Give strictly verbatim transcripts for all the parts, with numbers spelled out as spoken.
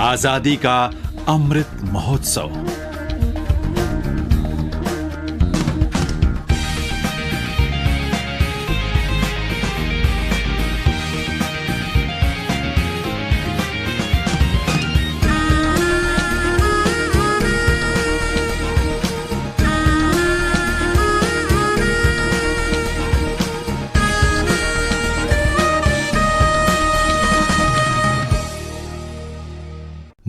आजादी का अमृत महोत्सव।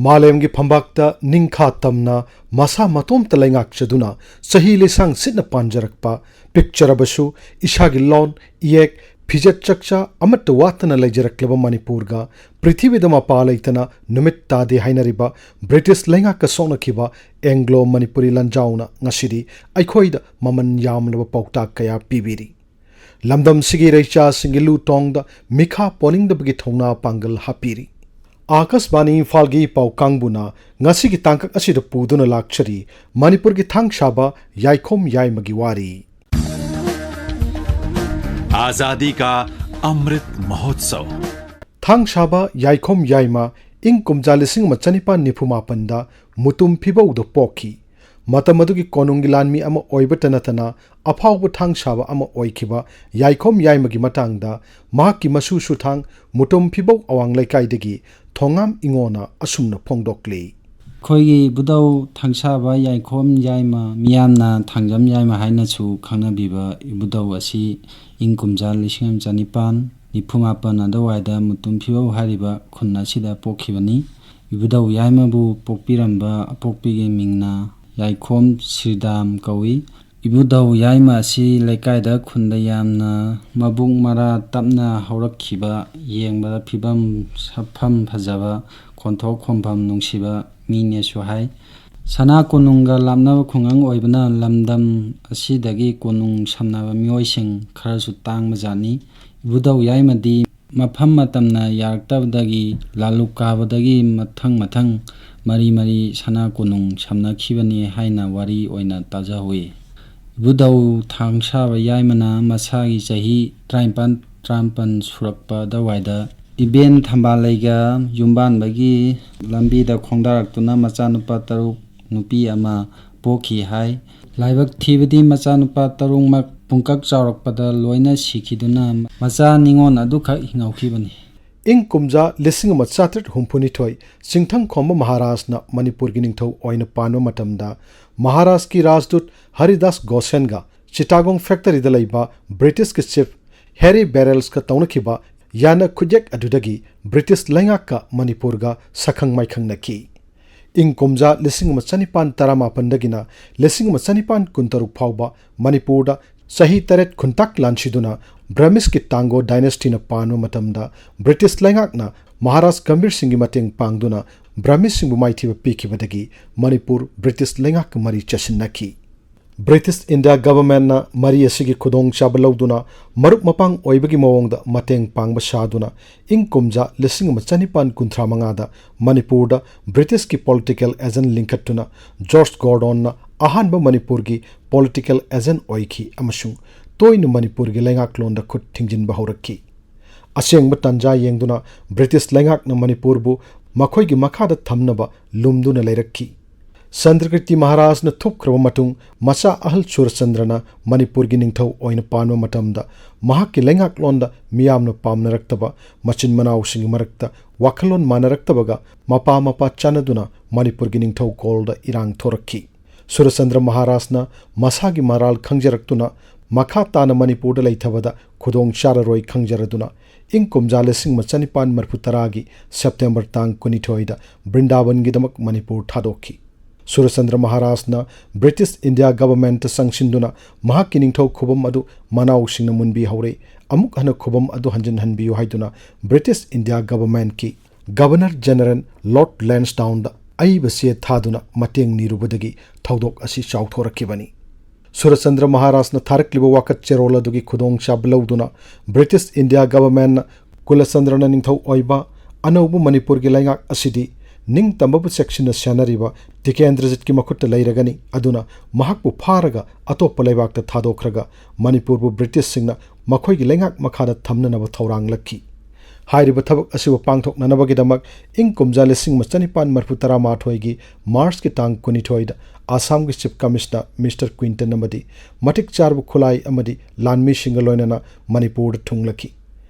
ꯃꯥꯂꯦꯝꯒꯤ ꯐꯝꯕꯥꯛꯇ ꯅꯤꯡꯈꯥ ꯇꯝꯅ ꯃꯁꯥ ꯃꯇꯣꯝꯇ ꯂꯩꯉꯥꯛꯆꯗꯨꯅ ꯆꯍꯤ ꯂꯤꯁꯥꯡ ꯁꯤꯠꯅ ꯄꯥꯟꯖꯔꯛꯄ, ꯄꯤꯛꯆꯔꯕꯁꯨ ꯏꯁꯥꯒꯤ ꯂꯣꯟ, ꯏꯌꯦꯛ, ꯐꯤꯖꯦꯠ ꯆꯛꯆꯥ ꯑꯃꯠꯇ ꯋꯥꯠꯇꯅ ꯂꯩꯖꯔꯛꯂꯕ ꯃꯅꯤꯄꯨꯔꯒ ꯄ꯭ꯔꯤꯊꯤꯕꯤꯗ ꯃꯄꯥ ꯂꯩꯇꯅ ꯅꯨꯃꯤꯠ ꯇꯥꯗꯦ ꯍꯥꯏꯅꯔꯤꯕ ꯕ꯭ꯔꯤꯇꯤꯁ ꯂꯩꯉꯥꯛꯀ ꯁꯣꯛꯅꯈꯤꯕ ꯑꯦꯡꯒ꯭ꯂꯣ ꯃꯅꯤꯄꯨꯔꯤ ꯂꯥꯟꯖꯥꯎꯅ ꯉꯁꯤꯗꯤ ꯑꯩꯈꯣꯏꯗ ꯃꯃꯜ ꯌꯥꯝꯂꯕ ꯄꯥꯎꯇꯥꯛ ꯀꯌꯥ ꯄꯤꯕꯤꯔꯤ꯫ ꯂꯝꯗꯝꯁꯤꯒꯤ ꯏꯔꯩꯆꯥꯁꯤꯡꯒꯤ ꯂꯨ ꯇꯣꯡꯗ ꯃꯤꯈꯥ ꯄꯣꯟꯅꯤꯡꯗꯕꯒꯤ ꯊꯧꯅꯥ ꯄꯥꯡꯒꯜ ꯍꯥꯞꯄꯤꯔꯤ꯫ ꯑꯥꯀꯥꯁꯕꯥꯅꯤ ꯏꯝꯐꯥꯜꯒꯤ ꯄꯥꯎ ꯀꯥꯡꯕꯨꯅ ꯉꯁꯤꯒꯤ ꯇꯥꯡꯀꯛ ꯑꯁꯤꯗ ꯄꯨꯗꯨꯅ ꯂꯥꯛꯆꯔꯤ ꯃꯅꯤꯄꯨꯔꯒꯤ ꯊꯥꯡ ꯁꯥꯕ ꯌꯥꯏꯈꯣꯝ ꯌꯥꯏꯃꯒꯤ ꯋꯥꯔꯤ꯫ आजादी का अमृत महोत्सव। ꯊꯥꯡ ꯁꯥꯕ ꯌꯥꯏꯈꯣꯝ ꯌꯥꯏꯃ ꯏꯪ ꯀꯨꯝꯖꯥ ꯂꯤꯁꯤꯡ ꯑꯃ ꯆꯅꯤꯄꯥꯟ ꯅꯤꯐꯨ ꯃꯥꯄꯟꯗ ꯃꯨꯇꯨꯝ ꯐꯤꯕꯧꯗ ꯄꯣꯛꯈꯤ꯫ ꯃꯇꯝ ꯑꯗꯨꯒꯤ ꯀꯣꯅꯨꯡꯒꯤ ꯂꯥꯟꯃꯤ ꯑꯃ ꯑꯣꯏꯕꯇ ꯅꯠꯇꯅ ꯑꯐꯥꯎꯕ ꯊꯥꯡ ꯁꯥꯕ ꯑꯃ ꯑꯣꯏꯈꯤꯕ ꯌꯥꯏꯈꯣꯝ ꯌꯥꯏꯃꯒꯤ ꯃꯇꯥꯡꯗ ꯃꯍꯥꯛꯀꯤ ꯃꯁꯨ ꯁꯨꯊꯥꯡ ꯃꯨꯇꯨꯝ ꯐꯤꯕꯧ ꯑꯋꯥꯡ ꯂꯩꯀꯥꯏꯗꯒꯤ ꯊꯣꯉꯥꯝ ꯏꯉꯣꯅ ꯑꯁꯨꯝꯅ ꯐꯣꯡꯗꯣꯛꯂꯤ꯫ ꯑꯩꯈꯣꯏꯒꯤ ꯏꯕꯨꯙꯧ ꯊꯥꯡꯁꯥꯕ ꯌꯥꯏꯈꯣꯝ ꯌꯥꯏꯃ, ꯃꯤꯌꯥꯝꯅ ꯊꯥꯡꯖꯝ ꯌꯥꯏꯃ ꯍꯥꯏꯅꯁꯨ ꯈꯪꯅꯕꯤꯕ ꯏꯕꯨꯙꯧ ꯑꯁꯤ ꯏꯪ ꯀꯨꯝꯖꯥ ꯂꯤꯁꯤꯡ ꯑꯃ ꯆꯅꯤꯄꯥꯟ ꯅꯤꯐꯨ ꯃꯥꯄꯟ ꯑꯗꯨꯋꯥꯏꯗ ꯃꯨꯇꯨꯝ ꯐꯤꯕꯧ ꯍꯥꯏꯔꯤꯕ ꯈꯨꯟ ꯑꯁꯤꯗ ꯄꯣꯛꯈꯤꯕꯅꯤ꯫ ꯏꯕꯨꯙꯧ ꯌꯥꯏꯃꯕꯨ ꯄꯣꯛꯄꯤꯔꯝꯕ ꯑꯄꯣꯛꯄꯤꯒꯤ ꯃꯤꯡꯅ ꯌꯥꯏꯈꯣꯝ ꯁꯤꯔꯗꯥꯝ ꯀꯧꯏ꯫ ꯏꯕꯨꯙꯧ ꯌꯥꯏꯃ ꯑꯁꯤ ꯂꯩꯀꯥꯏꯗ ꯈꯨꯟꯗ ꯌꯥꯝꯅ ꯃꯕꯨꯛ ꯃꯔꯥ ꯇꯞꯅ ꯍꯧꯔꯛꯈꯤꯕ, ꯌꯦꯡꯕꯗ ꯐꯤꯕꯝ ꯁꯛꯐꯝ ꯐꯖꯕ, ꯈꯣꯟꯊꯣꯛ ꯈꯣꯟꯐꯝ ꯅꯨꯡꯁꯤꯕ ꯃꯤꯅꯦꯁꯨ ꯍꯥꯏ꯫ ꯁꯅꯥ ꯀꯣꯅꯨꯡꯒ ꯂꯥꯞꯅꯕ ꯈꯨꯡꯒꯪ ꯑꯣꯏꯕꯅ ꯂꯝꯗꯝ ꯑꯁꯤꯗꯒꯤ ꯀꯣꯅꯨꯡ ꯁꯝꯅꯕ ꯃꯤꯑꯣꯏꯁꯤꯡ ꯈꯔꯁꯨ ꯇꯥꯡꯕꯖꯥꯠꯅꯤ꯫ ꯏꯕꯨꯙꯧ ꯌꯥꯏꯃꯗꯤ ꯃꯐꯝ ꯃꯇꯝꯅ ꯌꯥꯔꯛꯇꯕꯗꯒꯤ ꯂꯥꯂꯨꯛ ꯀꯥꯕꯗꯒꯤ ꯃꯊꯪ ꯃꯊꯪ ꯃꯔꯤ ꯃꯔꯤ ꯁꯅꯥ ꯀꯣꯅꯨꯡ ꯁꯝꯅꯈꯤꯕꯅꯤ ꯍꯥꯏꯅ ꯋꯥꯔꯤ ꯑꯣꯏꯅ ꯇꯥꯖꯍꯧꯏ꯫ ꯏꯕꯨꯙꯧ ꯊꯥꯡꯁꯥꯕ ꯌꯥꯏꯃꯅ ꯃꯁꯥꯒꯤ ꯆꯍꯤ ꯇꯔꯥꯅꯤꯄꯥꯟ, ꯇꯔꯥꯃꯥꯄꯟ ꯁꯨꯔꯛꯄ ꯑꯗꯨꯋꯥꯏꯗ ꯏꯕꯦꯟ ꯊꯝꯕꯥꯜꯂꯩꯒ ꯌꯨꯝꯕꯥꯟꯕꯒꯤ ꯂꯝꯕꯤꯗ ꯈꯣꯡꯗꯥꯔꯛꯇꯨꯅ ꯃꯆꯥꯅꯨꯄꯥ ꯇꯔꯨꯛ, ꯅꯨꯄꯤ ꯑꯃ ꯄꯣꯛꯈꯤ ꯍꯥꯏ꯫ ꯂꯥꯏꯕꯛ ꯊꯤꯕꯗꯤ ꯃꯆꯥꯅꯨꯄꯥ ꯇꯔꯨꯛꯃꯛ ꯄꯨꯡꯀꯛ ꯆꯥꯎꯔꯛꯄꯗ ꯂꯣꯏꯅ ꯁꯤꯈꯤꯗꯨꯅ ꯃꯆꯥ ꯅꯤꯉꯣꯜ ꯑꯗꯨꯈꯛ ꯍꯤꯡꯍꯧꯈꯤꯕꯅꯤ꯫ ꯏꯪ ꯀꯨꯝꯖꯥ ꯂꯤꯁꯤꯡ ꯑꯃ ꯆꯥꯇ꯭ꯔꯦꯠ ꯍꯨꯝꯐꯨꯅꯤꯊꯣꯏ, ꯆꯤꯡꯊꯪ ꯈꯣꯝꯕ ꯃꯍꯥꯔꯥꯖꯅ ꯃꯅꯤꯄꯨꯔꯒꯤ ꯅꯤꯡꯊꯧ ꯑꯣꯏꯅ ꯄꯥꯟꯕ ꯃꯇꯝꯗ, ꯃꯍꯥꯔꯥꯖꯀꯤ ꯔꯥꯖꯗꯨꯠ ꯍꯔꯤꯗꯥꯁ ꯒꯣꯁꯦꯟꯒ ꯆꯤꯇꯥꯒꯣꯡ ꯐꯦꯛꯇꯔꯤꯗ ꯂꯩꯕ ꯕ꯭ꯔꯤꯇꯤꯁꯀꯤ ꯆꯤꯐ ꯍꯦꯔꯤ ꯕꯦꯔꯦꯜꯁꯀ ꯇꯧꯅꯈꯤꯕ ꯌꯥꯅ ꯈꯨꯠꯌꯦꯛ ꯑꯗꯨꯗꯒꯤ ꯕ꯭ꯔꯤꯇꯤꯁ ꯂꯩꯉꯥꯛꯀ ꯃꯅꯤꯄꯨꯔꯒ ꯁꯛꯈꯪ ꯃꯥꯏꯈꯪꯅꯈꯤ꯫ ꯏꯪ ꯀꯨꯝꯖꯥ ꯂꯤꯁꯤꯡ ꯑꯃ ꯆꯅꯤꯄꯥꯟ ꯇꯔꯥꯃꯥꯄꯟꯗꯒꯤꯅ ꯂꯤꯁꯤꯡ ꯑꯃ ꯆꯅꯤꯄꯥꯟ ꯀꯨꯟꯇꯔꯨꯛ ꯐꯥꯎꯕ ꯃꯅꯤꯄꯨꯔꯗ ꯆꯍꯤ ꯇꯔꯦꯠ ꯈꯨꯟꯇꯥꯛ ꯂꯥꯟꯁꯤꯗꯨꯅ ꯕ꯭ꯔꯍꯃꯤꯁꯀꯤ ꯇꯥꯡꯒꯣ ꯗꯥꯏꯅꯦꯁꯇꯤꯅ ꯄꯥꯟꯕ ꯃꯇꯝꯗ, ꯕ꯭ꯔꯤꯇꯤꯁ ꯂꯩꯉꯥꯛꯅ ꯃꯍꯥꯔꯥꯖ ꯒꯝꯚꯤꯔ ꯁꯤꯡꯒꯤ ꯃꯇꯦꯡ ꯄꯥꯡꯗꯨꯅ ꯕ꯭ꯔꯍꯃꯤꯁꯁꯤꯡꯕꯨ ꯃꯥꯏꯊꯤꯕ ꯄꯤꯈꯤꯕꯗꯒꯤ ꯃꯅꯤꯄꯨꯔ ꯕ꯭ꯔꯤꯇꯤꯁ ꯂꯩꯉꯥꯛꯀ ꯃꯔꯤ ꯆꯦꯁꯤꯟꯅꯈꯤ꯫ ꯕ꯭ꯔꯤꯇꯤꯁ ꯏꯟꯗꯤꯌꯥ ꯒꯚꯔꯟꯃꯦꯟꯠꯅ ꯃꯔꯤ ꯑꯁꯤꯒꯤ ꯈꯨꯗꯣꯡꯆꯥꯕ ꯂꯧꯗꯨꯅ ꯃꯔꯨꯞ ꯃꯄꯥꯡ ꯑꯣꯏꯕꯒꯤ ꯃꯑꯣꯡꯗ ꯃꯇꯦꯡ ꯄꯥꯡꯕ ꯁꯥꯗꯨꯅ, ꯏꯪ ꯀꯨꯝꯖꯥ ꯂꯤꯁꯤꯡ ꯑꯃ ꯆꯅꯤꯄꯥꯟ ꯀꯨꯟꯊ꯭ꯔꯥ ꯃꯉꯥꯗ ꯃꯅꯤꯄꯨꯔꯗ ꯕ꯭ꯔꯤꯇꯤꯁꯀꯤ ꯄꯣꯂꯤꯇꯤꯀꯦꯜ ꯑꯦꯖꯦꯟꯠ ꯂꯤꯡꯈꯠꯇꯨꯅ, ꯖꯣꯔꯖ ꯒꯣꯔꯗꯣꯟꯅ ꯑꯍꯥꯟꯕ ꯃꯅꯤꯄꯨꯔꯒꯤ ꯄꯣꯂꯤꯇꯤꯀꯦꯜ ꯑꯦꯖꯦꯟꯠ ꯑꯣꯏꯈꯤ ꯑꯃꯁꯨꯡ ꯇꯣꯏꯅ ꯃꯅꯤꯄꯨꯔꯒꯤ ꯂꯩꯉꯥꯛꯂꯣꯟꯗ ꯈꯨꯠ ꯊꯤꯡꯖꯤꯟꯕ ꯍꯧꯔꯛꯈꯤ꯫ ꯑꯁꯦꯡꯕ ꯇꯥꯟꯖꯥ ꯌꯦꯡꯗꯨꯅ ꯕ꯭ꯔꯤꯇꯤꯁ ꯂꯩꯉꯥꯛꯅ ꯃꯅꯤꯄꯨꯔꯕꯨ ꯃꯈꯣꯏꯒꯤ ꯃꯈꯥꯗ ꯊꯝꯅꯕ ꯂꯨꯝꯗꯨꯅ ꯂꯩꯔꯛꯈꯤ꯫ ꯆꯟꯗ꯭ꯔꯀꯤꯔꯇꯤ ꯃꯍꯥꯔꯥꯖꯅ ꯊꯨꯞꯈ꯭ꯔꯕ ꯃꯇꯨꯡ, ꯃꯆꯥ ꯑꯍꯜ ꯁꯨꯔꯆꯟꯗ꯭ꯔꯅ ꯃꯅꯤꯄꯨꯔꯒꯤ ꯅꯤꯡꯊꯧ ꯑꯣꯏꯅ ꯄꯥꯟꯕ ꯃꯇꯝꯗ, ꯃꯍꯥꯛꯀꯤ ꯂꯩꯉꯥꯛꯂꯣꯟꯗ ꯃꯤꯌꯥꯝꯅ ꯄꯥꯝꯅꯔꯛꯇꯕ, ꯃꯆꯤꯟ ꯃꯅꯥꯎꯁꯤꯡꯒꯤ ꯃꯔꯛꯇ ꯋꯥꯈꯜꯂꯣꯟ ꯃꯥꯟꯅꯔꯛꯇꯕꯒ ꯃꯄꯥ ꯃꯄꯥ ꯆꯥꯟꯅꯗꯨꯅ ꯃꯅꯤꯄꯨꯔꯒꯤ ꯅꯤꯡꯊꯧ ꯀꯣꯜꯗ ꯏꯔꯥꯡ ꯊꯣꯔꯛꯈꯤ꯫ ꯁꯨꯔꯆꯟꯗ꯭ꯔ ꯃꯍꯥꯔꯥꯖꯅ ꯃꯁꯥꯒꯤ ꯃꯔꯥꯜ ꯈꯪꯖꯔꯛꯇꯨꯅ, ꯃꯈꯥ ꯇꯥꯅ ꯃꯅꯤꯄꯨꯔꯗ ꯂꯩꯊꯕꯗ ꯈꯨꯗꯣꯡ ꯆꯥꯔꯔꯣꯏ ꯈꯪꯖꯔꯗꯨꯅ, ꯏꯪ ꯀꯨꯝꯖꯥ ꯂꯤꯁꯤꯡ ꯑꯃ ꯆꯅꯤꯄꯥꯟ ꯃꯔꯤꯐꯨ ꯇꯔꯥꯒꯤ ꯁꯦꯞꯇꯦꯝꯕꯔ ꯇꯥꯡ ꯀꯨꯟꯅꯤꯊꯣꯏꯗ ꯕ꯭ꯔꯤꯟꯗꯥꯕꯟꯒꯤꯗꯃꯛ ꯃꯅꯤꯄꯨꯔ ꯊꯥꯗꯣꯛꯈꯤ꯫ ꯁꯨꯔꯆꯟꯗ꯭ꯔ ꯃꯍꯥꯔꯥꯖꯅ ꯕ꯭ꯔꯤꯇꯤꯁ ꯏꯟꯗꯤꯌꯥ ꯒꯚꯔꯟꯃꯦꯟꯠꯇ ꯆꯪꯁꯤꯟꯗꯨꯅ ꯃꯍꯥꯛꯀꯤ ꯅꯤꯡꯊꯧ ꯈꯨꯕꯝ ꯑꯗꯨ ꯃꯅꯥꯎꯁꯤꯡꯅ ꯃꯨꯟꯕꯤꯍꯧꯔꯦ, ꯑꯃꯨꯛ ꯍꯟꯅ ꯈꯨꯕꯝ ꯑꯗꯨ ꯍꯟꯖꯤꯟꯍꯟꯕꯤꯌꯨ ꯍꯥꯏꯗꯨꯅ ꯕ꯭ꯔꯤꯇꯤꯁ ꯏꯟꯗꯤꯌꯥ ꯒꯚꯔꯟꯃꯦꯟꯠꯀꯤ ꯒꯚꯔꯅꯔ ꯖꯦꯅꯔꯦꯜ ꯂꯣꯔꯗ ꯂꯦꯟꯁꯗꯥꯎꯟꯗ ꯑꯏꯕ ꯆꯦ ꯊꯥꯗꯨꯅ ꯃꯇꯦꯡ ꯅꯤꯔꯨꯕꯗꯒꯤ ꯊꯧꯗꯣꯛ ꯑꯁꯤ ꯆꯥꯎꯊꯣꯔꯛꯈꯤꯕꯅꯤ꯫ ꯁꯨꯔꯆꯟꯗ꯭ꯔ ꯃꯍꯥꯔꯥꯖꯅ ꯊꯥꯔꯛꯂꯤꯕ ꯋꯥꯀꯠ ꯆꯦꯔꯣꯜ ꯑꯗꯨꯒꯤ ꯈꯨꯗꯣꯡꯆꯥꯕ ꯂꯧꯗꯨꯅ ꯕ꯭ꯔꯤꯇꯤꯁ ꯏꯟꯗꯤꯌꯥ ꯒꯚꯔꯟꯃꯦꯟꯠꯅ ꯀꯨꯂꯆꯟꯗ꯭ꯔꯅ ꯅꯤꯡꯊꯧ ꯑꯣꯏꯕ ꯑꯅꯧꯕ ꯃꯅꯤꯄꯨꯔꯒꯤ ꯂꯩꯉꯥꯛ ꯑꯁꯤꯗꯤ ꯅꯤꯡꯇꯝꯕꯕꯨ ꯆꯦꯛꯁꯤꯟꯅ ꯁꯦꯟꯅꯔꯤꯕ ꯇꯤꯀꯦꯟꯗ꯭ꯔꯖꯤꯠꯀꯤ ꯃꯈꯨꯠꯇ ꯂꯩꯔꯒꯅꯤ, ꯑꯗꯨꯅ ꯃꯍꯥꯛꯄꯨ ꯐꯥꯔꯒ ꯑꯇꯣꯞꯄ ꯂꯩꯕꯥꯛꯇ ꯊꯥꯗꯣꯛꯈ꯭ꯔꯒ ꯃꯅꯤꯄꯨꯔꯕꯨ ꯕ꯭ꯔꯤꯇꯤꯁꯁꯤꯡꯅ ꯃꯈꯣꯏꯒꯤ ꯂꯩꯉꯥꯛ ꯃꯈꯥꯗ ꯊꯝꯅꯅꯕ ꯊꯧꯔꯥꯡꯂꯛꯈꯤ꯫ ꯍꯥꯏꯔꯤꯕ ꯊꯕꯛ ꯑꯁꯤꯕꯨ ꯄꯥꯡꯊꯣꯛꯅꯅꯕꯒꯤꯗꯃꯛ ꯏꯪ ꯀꯨꯝꯖꯥ ꯂꯤꯁꯤꯡ ꯑꯃ ꯆꯅꯤꯄꯥꯟ ꯃꯔꯤꯐꯨ ꯇꯔꯥꯃꯥꯊꯣꯏꯒꯤ ꯃꯥꯔꯆꯀꯤ ꯇꯥꯡ ꯀꯨꯟꯅꯤꯊꯣꯏꯗ ꯑꯁꯥꯝꯒꯤ ꯆꯤꯐ ꯀꯃꯤꯁꯅꯔ ꯃꯤꯁꯇꯔ ꯀ꯭ꯋꯤꯟꯇꯟ ꯑꯃꯗꯤ ꯃꯇꯤꯛ ꯆꯥꯔꯕ ꯈꯨꯠꯂꯥꯏ ꯑꯃꯗꯤ ꯂꯥꯟꯃꯤꯁꯤꯡꯒ ꯂꯣꯏꯅꯅ ꯃꯅꯤꯄꯨꯔꯗ ꯊꯨꯡꯂꯈꯤ꯫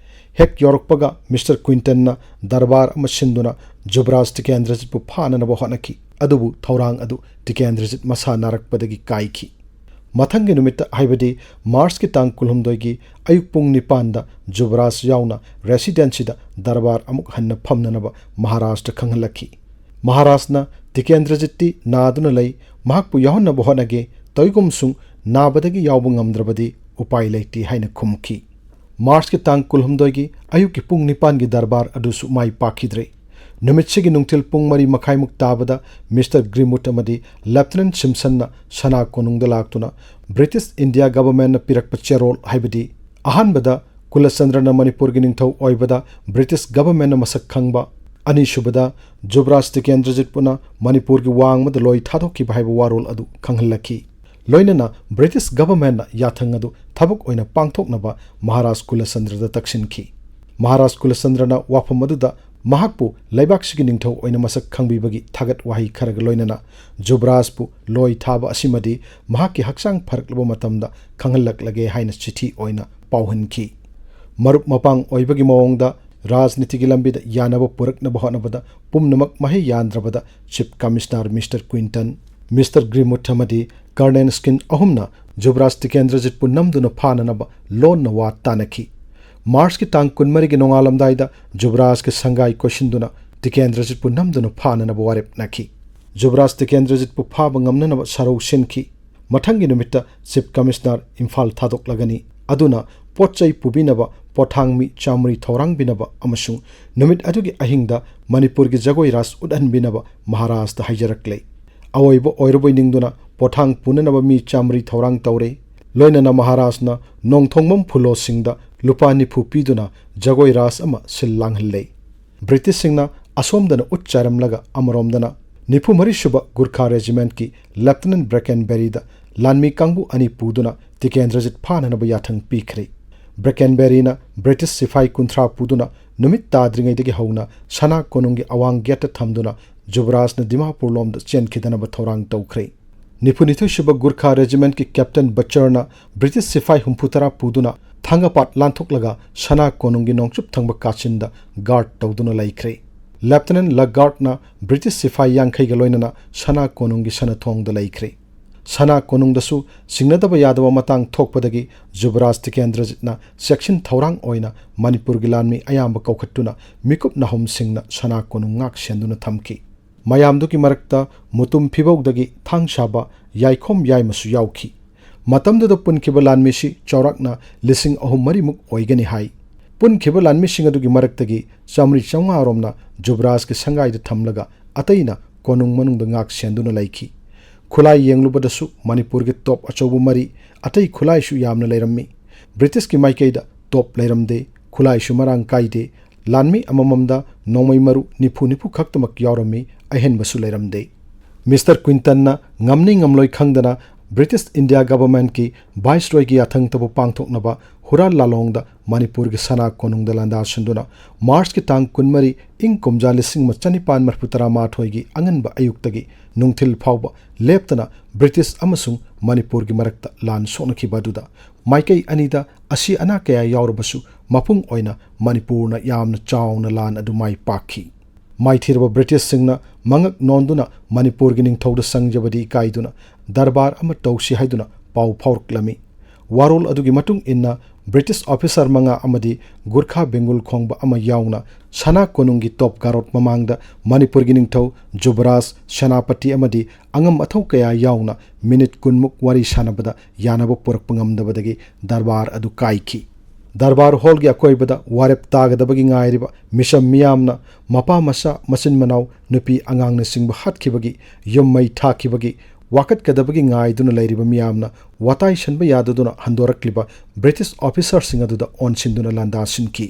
ꯍꯦꯛ ꯌꯧꯔꯛꯄꯒ ꯃꯤꯁꯇꯔ ꯀ꯭ꯋꯤꯟꯇꯟꯅ ꯗꯔꯕꯥꯔ ꯑꯃ ꯁꯤꯟꯗꯨꯅ ꯖꯨꯕꯔꯥꯖ ꯇꯤꯀꯦꯟꯗ꯭ꯔꯖꯤꯠꯄꯨ ꯐꯥꯅꯅꯕ ꯍꯣꯠꯅꯈꯤ꯫ ꯑꯗꯨꯕꯨ ꯊꯧꯔꯥꯡ ꯑꯗꯨ ꯇꯤꯀꯦꯟꯗ꯭ꯔꯖꯤꯠ ꯃꯁꯥ ꯅꯥꯔꯛꯄꯗꯒꯤ ꯀꯥꯏꯈꯤ꯫ ꯃꯊꯪꯒꯤ ꯅꯨꯃꯤꯠꯇ, ꯍꯥꯏꯕꯗꯤ ꯃꯥꯔꯆꯀꯤ ꯇꯥꯡ ꯀꯨꯟꯍꯨꯝꯗꯣꯏꯒꯤ ꯑꯌꯨꯛ ꯄꯨꯡ ꯅꯤꯄꯥꯟꯗ ꯖꯨꯕꯔꯥꯖ ꯌꯥꯎꯅ ꯔꯦꯁꯤꯗꯦꯟꯁꯤꯗ ꯗꯔꯕꯥꯔ ꯑꯃꯨꯛ ꯍꯟꯅ ꯐꯝꯅꯅꯕ ꯃꯍꯥꯔꯥꯖꯇ ꯈꯪꯍꯜꯂꯛꯈꯤ꯫ ꯃꯍꯥꯔꯥꯖꯅ ꯇꯤꯀꯦꯟꯗ꯭ꯔꯖꯤꯠꯇꯤ ꯅꯥꯗꯨꯅ ꯂꯩ, ꯃꯍꯥꯛꯄꯨ ꯌꯥꯎꯍꯟꯅꯕ ꯍꯣꯠꯅꯒꯦ, ꯇꯧꯏꯒꯨꯝꯁꯨꯡ ꯅꯥꯕꯗꯒꯤ ꯌꯥꯎꯕ ꯉꯝꯗ꯭ꯔꯕꯗꯤ ꯎꯄꯥꯏ ꯂꯩꯇꯦ ꯍꯥꯏꯅ ꯈꯨꯝꯈꯤ꯫ ꯃꯥꯔꯆꯀꯤ ꯇꯥꯡ ꯀꯨꯟꯍꯨꯝꯗꯣꯏꯒꯤ ꯑꯌꯨꯛꯀꯤ ꯄꯨꯡ ꯅꯤꯄꯥꯟꯒꯤ ꯗꯔꯕꯥꯔ ꯑꯗꯨꯁꯨ ꯃꯥꯏ ꯄꯥꯛꯈꯤꯗ꯭ꯔꯦ꯫ ꯅꯨꯃꯤꯠꯁꯤꯒꯤ ꯅꯨꯡꯊꯤꯜ ꯄꯨꯡ ꯃꯔꯤ ꯃꯈꯥꯏꯃꯨꯛ ꯇꯥꯕꯗ ꯃꯤꯁꯇꯔ ꯒ꯭ꯔꯤꯃꯨꯠ ꯑꯃꯗꯤ ꯂꯦꯐꯇꯤꯅꯦꯟꯠ ꯁꯤꯝꯁꯟꯅ ꯁꯅꯥ ꯀꯣꯅꯨꯡꯗ ꯂꯥꯛꯇꯨꯅ ꯕ꯭ꯔꯤꯇꯤꯁ ꯏꯟꯗꯤꯌꯥ ꯒꯚꯔꯟꯃꯦꯟꯠꯅ ꯄꯤꯔꯛꯄ ꯆꯦꯔꯣꯜ, ꯍꯥꯏꯕꯗꯤ ꯑꯍꯥꯟꯕꯗ ꯀꯨꯂꯆꯟꯗ꯭ꯔꯅ ꯃꯅꯤꯄꯨꯔꯒꯤ ꯅꯤꯡꯊꯧ ꯑꯣꯏꯕꯗ ꯕ꯭ꯔꯤꯇꯤꯁ ꯒꯚꯔꯟꯃꯦꯟꯠꯅ ꯃꯁꯛ ꯈꯪꯕ, ꯑꯅꯤꯁꯨꯕꯗ ꯖꯨꯕꯔꯥꯖ ꯇꯤꯀꯦꯟꯗ꯭ꯔꯖꯤꯠꯄꯨꯅ ꯃꯅꯤꯄꯨꯔꯒꯤ ꯋꯥꯡꯃꯗ ꯂꯣꯏ ꯊꯥꯗꯣꯛꯈꯤꯕ ꯍꯥꯏꯕ ꯋꯥꯔꯣꯜ ꯑꯗꯨ ꯈꯪꯍꯜꯂꯛꯈꯤ꯫ ꯂꯣꯏꯅꯅ ꯕ꯭ꯔꯤꯇꯤꯁ ꯒꯚꯔꯟꯃꯦꯟꯠꯅ ꯌꯥꯊꯪ ꯑꯗꯨ ꯊꯕꯛ ꯑꯣꯏꯅ ꯄꯥꯡꯊꯣꯛꯅꯕ ꯃꯍꯥꯔꯥꯖ ꯀꯨꯂꯆꯟꯗ꯭ꯔꯗ ꯇꯛꯁꯤꯟꯈꯤ꯫ ꯃꯍꯥꯔꯥꯖ ꯀꯨꯂꯆꯟꯗ꯭ꯔꯅ ꯋꯥꯐꯝ ꯑꯗꯨꯗ ꯃꯍꯥꯛꯄꯨ ꯂꯩꯕꯥꯛꯁꯤꯒꯤ ꯅꯤꯡꯊꯧ ꯑꯣꯏꯅ ꯃꯁꯛ ꯈꯪꯕꯤꯕꯒꯤ ꯊꯥꯒꯠ ꯋꯥꯍꯩ ꯈꯔꯒ ꯂꯣꯏꯅꯅ ꯖꯨꯕꯔꯥꯖꯄꯨ ꯂꯣꯏ ꯊꯥꯕ ꯑꯁꯤꯃꯗꯤ ꯃꯍꯥꯛꯀꯤ ꯍꯛꯆꯥꯡ ꯐꯔꯛꯂꯕ ꯃꯇꯝꯗ ꯈꯪꯍꯜꯂꯛꯂꯒꯦ ꯍꯥꯏꯅ ꯆꯤꯊꯤ ꯑꯣꯏꯅ ꯄꯥꯎꯍꯟꯈꯤ꯫ ꯃꯔꯨꯞ ꯃꯄꯥꯡ ꯑꯣꯏꯕꯒꯤ ꯃꯑꯣꯡꯗ ꯔꯥꯖꯅꯤꯇꯤꯒꯤ ꯂꯝꯕꯤꯗ ꯌꯥꯅꯕ ꯄꯨꯔꯛꯅꯕ ꯍꯣꯠꯅꯕꯗ ꯄꯨꯝꯅꯃꯛ ꯃꯍꯩ ꯌꯥꯟꯗ꯭ꯔꯕꯗ ꯆꯤꯐ ꯀꯃꯤꯁꯅꯔ ꯃꯤꯁꯇꯔ ꯀ꯭ꯋꯤꯟꯇꯟ, ꯃꯤꯁꯇꯔ ꯒ꯭ꯔꯤꯃꯨꯠ ꯑꯃꯗꯤ ꯀꯔꯅꯦꯜ ꯁ꯭ꯀꯤꯟ ꯑꯍꯨꯝꯅ ꯖꯨꯕꯔꯥꯖ ꯇꯤꯀꯦꯟꯗ꯭ꯔꯖꯤꯠꯄꯨ ꯅꯝꯗꯨꯅ ꯐꯥꯅꯅꯕ ꯂꯣꯟꯅ ꯋꯥ ꯇꯥꯅꯈꯤ꯫ ꯃꯥꯔꯆꯀꯤ ꯇꯥꯡ ꯀꯨꯟꯃꯔꯤꯒꯤ ꯅꯣꯡꯉꯥꯜꯂꯝꯗꯥꯏꯗ ꯖꯨꯕꯔꯥꯖꯀꯤ ꯁꯪꯒꯥꯏ ꯀꯣꯏꯁꯤꯟꯗꯨꯅ ꯇꯤꯀꯦꯟꯗ꯭ꯔꯖꯤꯠꯄꯨ ꯅꯝꯗꯨꯅ ꯐꯥꯅꯅꯕ ꯋꯥꯔꯦꯞ ꯅꯈꯤ꯫ ꯖꯨꯕꯔꯥꯖ ꯇꯤꯀꯦꯟꯗ꯭ꯔꯖꯤꯠꯄꯨ ꯐꯥꯕ ꯉꯝꯅꯅꯕ ꯁꯔꯧ ꯁꯤꯟꯈꯤ꯫ ꯃꯊꯪꯒꯤ ꯅꯨꯃꯤꯠꯇ ꯆꯤꯐ ꯀꯃꯤꯁꯅꯔ ꯏꯝꯐꯥꯜ ꯊꯥꯗꯣꯛꯂꯒꯅꯤ꯫ ꯑꯗꯨꯅ ꯄꯣꯠ ꯆꯩ ꯄꯨꯕꯤꯅꯕ, ꯄꯣꯠꯊꯥꯡ ꯃꯤ ꯆꯥꯃꯔꯤ ꯊꯧꯔꯥꯡꯕꯤꯅꯕ ꯑꯃꯁꯨꯡ ꯅꯨꯃꯤꯠ ꯑꯗꯨꯒꯤ ꯑꯍꯤꯡꯗ ꯃꯅꯤꯄꯨꯔꯒꯤ ꯖꯒꯣꯏ ꯔꯥꯁ ꯎꯠꯍꯟꯕꯤꯅꯕ ꯃꯍꯥꯔꯥꯖꯇ ꯍꯥꯏꯖꯔꯛꯂꯦ꯫ ꯑꯋꯣꯏꯕ ꯑꯣꯏꯔꯕꯣꯏ ꯅꯤꯡꯗꯨꯅ ꯄꯣꯠꯊꯥꯡ ꯄꯨꯅꯅꯕ ꯃꯤ ꯆꯥꯃꯔꯤ ꯊꯧꯔꯥꯡ ꯇꯧꯔꯦ꯫ ꯂꯣꯏꯅꯅ ꯃꯍꯥꯔꯥꯖꯅ ꯅꯣꯡꯊꯣꯡꯕꯝ ꯐꯨꯂꯣꯁꯤꯡꯗ ꯂꯨꯄꯥ ꯅꯤꯐꯨ ꯄꯤꯗꯨꯅ ꯖꯒꯣꯏ ꯔꯥꯁ ꯑꯃ ꯁꯤꯜ ꯂꯥꯡꯍꯜꯂꯦ꯫ ꯕ꯭ꯔꯤꯇꯤꯁꯁꯤꯡꯅ ꯑꯁꯣꯝꯗꯅ ꯎꯠ ꯆꯥꯏꯔꯝꯂꯒ ꯑꯃꯔꯣꯝꯗꯅ ꯅꯤꯐꯨ ꯃꯔꯤ ꯁꯨꯕ ꯒꯨꯔꯈꯥ ꯔꯦꯖꯤꯃꯦꯟꯠꯀꯤ ꯂꯦꯐꯇꯤꯅꯦꯟꯠ ꯕ꯭ꯔꯦꯀꯦꯟꯕꯦꯔꯤꯗ ꯂꯥꯟꯃꯤ ꯀꯥꯡꯕꯨ ꯑꯅꯤ ꯄꯨꯗꯨꯅ ꯇꯤꯀꯦꯟꯗ꯭ꯔꯖꯤꯠ ꯐꯥꯅꯅꯕ ꯌꯥꯊꯪ ꯄꯤꯈ꯭ꯔꯦ꯫ ꯕ꯭ꯔꯦꯀꯦꯟꯕꯦꯔꯤꯅ ꯕ꯭ꯔꯤꯇꯤꯁ ꯁꯤꯐꯥꯏ ꯀꯨꯟꯊ꯭ꯔꯥ ꯄꯨꯗꯨꯅ ꯅꯨꯃꯤꯠ ꯇꯥꯗ꯭ꯔꯤꯉꯩꯗꯒꯤ ꯍꯧꯅ ꯁꯅꯥ ꯀꯣꯅꯨꯡꯒꯤ ꯑꯋꯥꯡ ꯒꯦꯠꯇ ꯊꯝꯗꯨꯅ ꯖꯨꯕꯔꯥꯖꯅ ꯗꯤꯃꯥꯄꯨꯔ ꯂꯣꯝꯗ ꯆꯦꯟꯈꯤꯗꯅꯕ ꯊꯧꯔꯥꯡ ꯇꯧꯈ꯭ꯔꯦ꯫ ꯅꯤꯐꯨꯅꯤꯊꯣꯏ ꯁꯨꯕ ꯒꯨꯔꯈꯥ ꯔꯦꯖꯤꯃꯦꯟꯠꯀꯤ ꯀꯦꯞꯇꯦꯟ ꯕꯆꯔꯅ ꯕ꯭ꯔꯤꯇꯤꯁ ꯁꯤꯐꯥꯏ ꯍꯨꯝꯐꯨꯇꯔꯥ ꯄꯨꯗꯨꯅ ꯊꯥꯡꯒꯄꯥꯠ ꯂꯥꯟꯊꯣꯛꯂꯒ ꯁꯅꯥ ꯀꯣꯅꯨꯡꯒꯤ ꯅꯣꯡꯆꯨꯞ ꯊꯪꯕ ꯀꯥꯆꯤꯟꯗ ꯒꯥꯔꯗ ꯇꯧꯗꯨꯅ ꯂꯩꯈ꯭ꯔꯦ꯫ ꯂꯦꯐꯇꯤꯅꯦꯟꯠ ꯂꯒꯥꯔꯗꯅ ꯕ꯭ꯔꯤꯇꯤꯁ ꯁꯤꯐꯥꯏ ꯌꯥꯡꯈꯩꯒ ꯂꯣꯏꯅꯅ ꯁꯅꯥ ꯀꯣꯅꯨꯡꯒꯤ ꯁꯅꯥ ꯊꯣꯡꯗ ꯂꯩꯈ꯭ꯔꯦ꯫ ꯁꯅꯥ ꯀꯣꯅꯨꯡꯗꯁꯨ ꯆꯤꯡꯅꯗꯕ ꯌꯥꯗꯕ ꯃꯇꯥꯡ ꯊꯣꯛꯄꯗꯒꯤ ꯖꯨꯕꯔꯥꯖ ꯇꯤꯀꯦꯟꯗ꯭ꯔꯖꯤꯠꯅ ꯆꯦꯛꯁꯤꯟ ꯊꯧꯔꯥꯡ ꯑꯣꯏꯅ ꯃꯅꯤꯄꯨꯔꯒꯤ ꯂꯥꯟꯃꯤ ꯑꯌꯥꯝꯕ ꯀꯧꯈꯠꯇꯨꯅ ꯃꯤꯀꯨꯞ ꯅꯥꯍꯨꯝꯁꯤꯡꯅ ꯁꯅꯥ ꯀꯣꯅꯨꯡ ꯉꯥꯛ ꯁꯦꯟꯗꯨꯅ ꯊꯝꯈꯤ꯫ ꯃꯌꯥꯝꯗꯨꯒꯤ ꯃꯔꯛꯇ ꯃꯨꯇꯨꯝ ꯐꯤꯕꯧꯗꯒꯤ ꯊꯥꯡ ꯁꯥꯕ ꯌꯥꯏꯈꯣꯝ ꯌꯥꯏꯃꯁꯨ ꯌꯥꯎꯈꯤ꯫ ꯃꯇꯝꯗꯨꯗ ꯄꯨꯟꯈꯤꯕ ꯂꯥꯟꯃꯤꯁꯤ ꯆꯥꯎꯔꯥꯛꯅ ꯂꯤꯁꯤꯡ ꯑꯍꯨꯝ ꯃꯔꯤꯃꯨꯛ ꯑꯣꯏꯒꯅꯤ ꯍꯥꯏ꯫ ꯄꯨꯟꯈꯤꯕ ꯂꯥꯟꯃꯤꯁꯤꯡ ꯑꯗꯨꯒꯤ ꯃꯔꯛꯇꯒꯤ ꯆꯥꯃꯔꯤ ꯆꯥꯃꯉꯥ ꯔꯣꯝꯅ ꯖꯨꯕꯔꯥꯖꯀꯤ ꯁꯪꯒꯥꯏꯗ ꯊꯝꯂꯒ ꯑꯇꯩꯅ ꯀꯣꯅꯨꯡ ꯃꯅꯨꯡꯗ ꯉꯥꯛ ꯁꯦꯟꯗꯨꯅ ꯂꯩꯈꯤ꯫ ꯈꯨꯠꯂꯥꯏ ꯌꯦꯡꯂꯨꯕꯗꯁꯨ ꯃꯅꯤꯄꯨꯔꯒꯤ ꯇꯣꯞ ꯑꯆꯧꯕ ꯃꯔꯤ, ꯑꯇꯩ ꯈꯨꯠꯂꯥꯏꯁꯨ ꯌꯥꯝꯅ ꯂꯩꯔꯝꯃꯤ꯫ ꯕ꯭ꯔꯤꯇꯤꯁꯀꯤ ꯃꯥꯏꯀꯩꯗ ꯇꯣꯞ ꯂꯩꯔꯝꯗꯦ, ꯈꯨꯠꯂꯥꯏꯁꯨ ꯃꯔꯥꯡ ꯀꯥꯏꯗꯦ꯫ ꯂꯥꯟꯃꯤ ꯑꯃꯃꯝꯗ ꯅꯣꯡꯃꯩ ꯃꯔꯨ ꯅꯤꯐꯨ ꯅꯤꯐꯨ ꯈꯛꯇꯃꯛ ꯌꯥꯎꯔꯝꯃꯤ, ꯑꯍꯦꯟꯕꯁꯨ ꯂꯩꯔꯝꯗꯦ꯫ ꯃꯤꯁꯇꯔ ꯀ꯭ꯋꯤꯟꯇꯟꯅ ꯉꯝꯅꯤ ꯉꯝꯂꯣꯏ ꯈꯪꯗꯅ ꯕ꯭ꯔꯤꯇꯤꯁ ꯏꯟꯗꯤꯌꯥ ꯒꯚꯔꯟꯃꯦꯟꯠꯀꯤ ꯚꯥꯏꯁꯔꯣꯏꯒꯤ ꯌꯥꯊꯪ ꯇꯧꯕ ꯄꯥꯡꯊꯣꯛꯅꯕ ꯍꯨꯔꯥꯟ ꯂꯥꯂꯣꯡꯗ ꯃꯅꯤꯄꯨꯔꯒꯤ ꯁꯅꯥ ꯀꯣꯅꯨꯡꯗ ꯂꯥꯟꯗꯥ ꯁꯤꯟꯗꯨꯅ ꯃꯥꯔꯆꯀꯤ ꯇꯥꯡ ꯀꯨꯟꯃꯔꯤ, ꯏꯪ ꯀꯨꯝꯖꯥ ꯂꯤꯁꯤꯡ ꯑꯃ ꯆꯅꯤꯄꯥꯟ ꯃꯔꯤꯐꯨ ꯇꯔꯥ ꯃꯥꯊꯣꯏꯒꯤ ꯑꯉꯟꯕ ꯑꯌꯨꯛꯇꯒꯤ ꯅꯨꯡꯊꯤꯜ ꯐꯥꯎꯕ ꯂꯦꯞꯇꯅ ꯕ꯭ꯔꯤꯇꯤꯁ ꯑꯃꯁꯨꯡ ꯃꯅꯤꯄꯨꯔꯒꯤ ꯃꯔꯛꯇ ꯂꯥꯟ ꯁꯣꯛꯅꯈꯤꯕ ꯑꯗꯨꯗ ꯃꯥꯏꯀꯩ ꯑꯅꯤꯗ ꯑꯁꯤ ꯑꯅꯥ ꯀꯌꯥ ꯌꯥꯎꯔꯕꯁꯨ ꯃꯄꯨꯡ ꯑꯣꯏꯅ ꯃꯅꯤꯄꯨꯔꯅ ꯌꯥꯝꯅ ꯆꯥꯎꯅ ꯂꯥꯟ ꯑꯗꯨ ꯃꯥꯏ ꯄꯥꯛꯈꯤ꯫ ꯃꯥꯏꯊꯤꯔꯕ ꯕ꯭ꯔꯤꯇꯤꯁꯁꯤꯡꯅ ꯃꯉꯛ ꯅꯣꯟꯗꯨꯅ ꯃꯅꯤꯄꯨꯔꯒꯤ ꯅꯤꯡꯊꯧꯗ ꯁꯪꯖꯕꯗꯤ ꯏꯀꯥꯏꯗꯨꯅ ꯗꯔꯕꯥꯔ ꯑꯃ ꯇꯧꯁꯤ ꯍꯥꯏꯗꯨꯅ ꯄꯥꯎ ꯐꯥꯎꯔꯛꯂꯝꯃꯤ꯫ ꯋꯥꯔꯣꯜ ꯑꯗꯨꯒꯤ ꯃꯇꯨꯡ ꯏꯟꯅ ꯕ꯭ꯔꯤꯇꯤꯁ ꯑꯣꯐꯤꯁꯥꯔ ꯃꯉꯥ ꯑꯃꯗꯤ ꯒꯨꯔꯈꯥ ꯕꯦꯡꯒꯨꯜ ꯈꯣꯡꯕ ꯑꯃ ꯌꯥꯎꯅ ꯁꯅꯥ ꯀꯣꯅꯨꯡꯒꯤ ꯇꯣꯞ ꯒꯥꯔꯣꯠ ꯃꯃꯥꯡꯗ ꯃꯅꯤꯄꯨꯔꯒꯤ ꯅꯤꯡꯊꯧ ꯖꯨꯕꯔꯥꯖ ꯁꯦꯅꯥꯄꯇꯤ ꯑꯃꯗꯤ ꯑꯉꯝ ꯑꯊꯧ ꯀꯌꯥ ꯌꯥꯎꯅ ꯃꯤꯅꯤꯠ ꯀꯨꯟꯃꯨꯛ ꯋꯥꯔꯤ ꯁꯥꯟꯅꯕꯗ ꯌꯥꯅꯕ ꯄꯨꯔꯛꯄ ꯉꯝꯗꯕꯗꯒꯤ ꯗꯔꯕꯥꯔ ꯑꯗꯨ ꯀꯥꯏꯈꯤ꯫ ꯗꯔꯕꯥꯔ ꯍꯣꯜꯒꯤ ꯑꯀꯣꯏꯕꯗ ꯋꯥꯔꯦꯞ ꯇꯥꯒꯗꯕꯒꯤ ꯉꯥꯏꯔꯤꯕ ꯃꯤꯆꯝ ꯃꯤꯌꯥꯝꯅ ꯃꯄꯥ ꯃꯆꯥ, ꯃꯆꯤꯟ ꯃꯅꯥꯎ, ꯅꯨꯄꯤ ꯑꯉꯥꯡꯅꯆꯤꯡꯕ ꯍꯥꯠꯈꯤꯕꯒꯤ, ꯌꯨꯝ ꯃꯩ ꯊꯥꯈꯤꯕꯒꯤ ꯋꯥꯀꯠꯀꯗꯕꯒꯤ ꯉꯥꯏꯗꯨꯅ ꯂꯩꯔꯤꯕ ꯃꯤꯌꯥꯝꯅ ꯋꯥꯇꯥꯏ ꯁꯟꯕ ꯌꯥꯗꯗꯨꯅ ꯍꯟꯗꯣꯔꯛꯂꯤꯕ ꯕ꯭ꯔꯤꯇꯤꯁ ꯑꯣꯐꯤꯁꯥꯔꯁꯤꯡ ꯑꯗꯨꯗ ꯑꯣꯟꯁꯤꯟꯗꯨꯅ ꯂꯥꯟꯗꯥ ꯁꯤꯟꯈꯤ꯫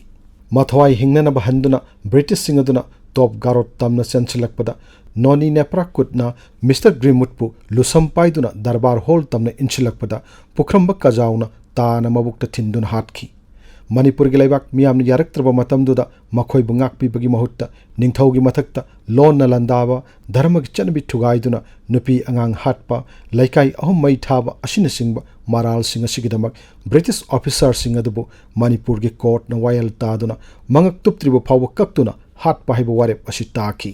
ꯃꯊ꯭ꯋꯥꯏ ꯍꯤꯡꯅꯅꯕ ꯍꯟꯗꯨꯅ ꯕ꯭ꯔꯤꯇꯤꯁꯁꯤꯡ ꯑꯗꯨꯅ ꯇꯣꯞ ꯒꯥꯔꯣꯠ ꯇꯝꯅ ꯆꯦꯟꯁꯤꯜꯂꯛꯄꯗ ꯅꯣꯅꯤ ꯅꯦꯄ꯭ꯔꯥꯀꯨꯠꯅ ꯃꯤꯁꯇꯔ ꯒ꯭ꯔꯤꯟꯋꯨꯗꯄꯨ ꯂꯨꯁꯝ ꯄꯥꯏꯗꯨꯅ ꯗꯔꯕꯥꯔ ꯍꯣꯜ ꯇꯝꯅ ꯏꯟꯁꯤꯜꯂꯛꯄꯗ ꯄꯨꯈ꯭ꯔꯝꯕ ꯀꯖꯥꯎꯅ ꯇꯥꯅ ꯃꯕꯨꯛꯇ ꯊꯤꯟꯗꯨꯅ ꯍꯥꯠꯈꯤ꯫ ꯃꯅꯤꯄꯨꯔꯒꯤ ꯂꯩꯕꯥꯛ ꯃꯤꯌꯥꯝꯅ ꯌꯥꯔꯛꯇ꯭ꯔꯕ ꯃꯇꯝꯗꯨꯗ ꯃꯈꯣꯏꯕꯨ ꯉꯥꯛꯄꯤꯕꯒꯤ ꯃꯍꯨꯠꯇ ꯅꯤꯡꯊꯧꯒꯤ ꯃꯊꯛꯇ ꯂꯣꯟꯅ ꯂꯥꯟꯗꯥꯕ, ꯙꯔꯃꯒꯤ ꯆꯠꯅꯕꯤ ꯊꯨꯒꯥꯏꯗꯨꯅ ꯅꯨꯄꯤ ꯑꯉꯥꯡ ꯍꯥꯠꯄ, ꯂꯩꯀꯥꯏ ꯑꯍꯨꯝ ꯃꯩ ꯊꯥꯕ ꯑꯁꯤꯅꯆꯤꯡꯕ ꯃꯔꯥꯜꯁꯤꯡ ꯑꯁꯤꯒꯤꯗꯃꯛ ꯕ꯭ꯔꯤꯇꯤꯁ ꯑꯣꯐꯤꯁꯥꯔꯁꯤꯡ ꯑꯗꯨꯕꯨ ꯃꯅꯤꯄꯨꯔꯒꯤ ꯀꯣꯔꯠꯅ ꯋꯥꯌꯦꯜ ꯇꯥꯗꯨꯅ ꯃꯉꯛ ꯇꯨꯞꯇ꯭ꯔꯤꯕ ꯐꯥꯎꯕ ꯀꯛꯇꯨꯅ ꯍꯥꯠꯄ ꯍꯥꯏꯕ ꯋꯥꯔꯦꯞ ꯑꯁꯤ ꯇꯥꯈꯤ꯫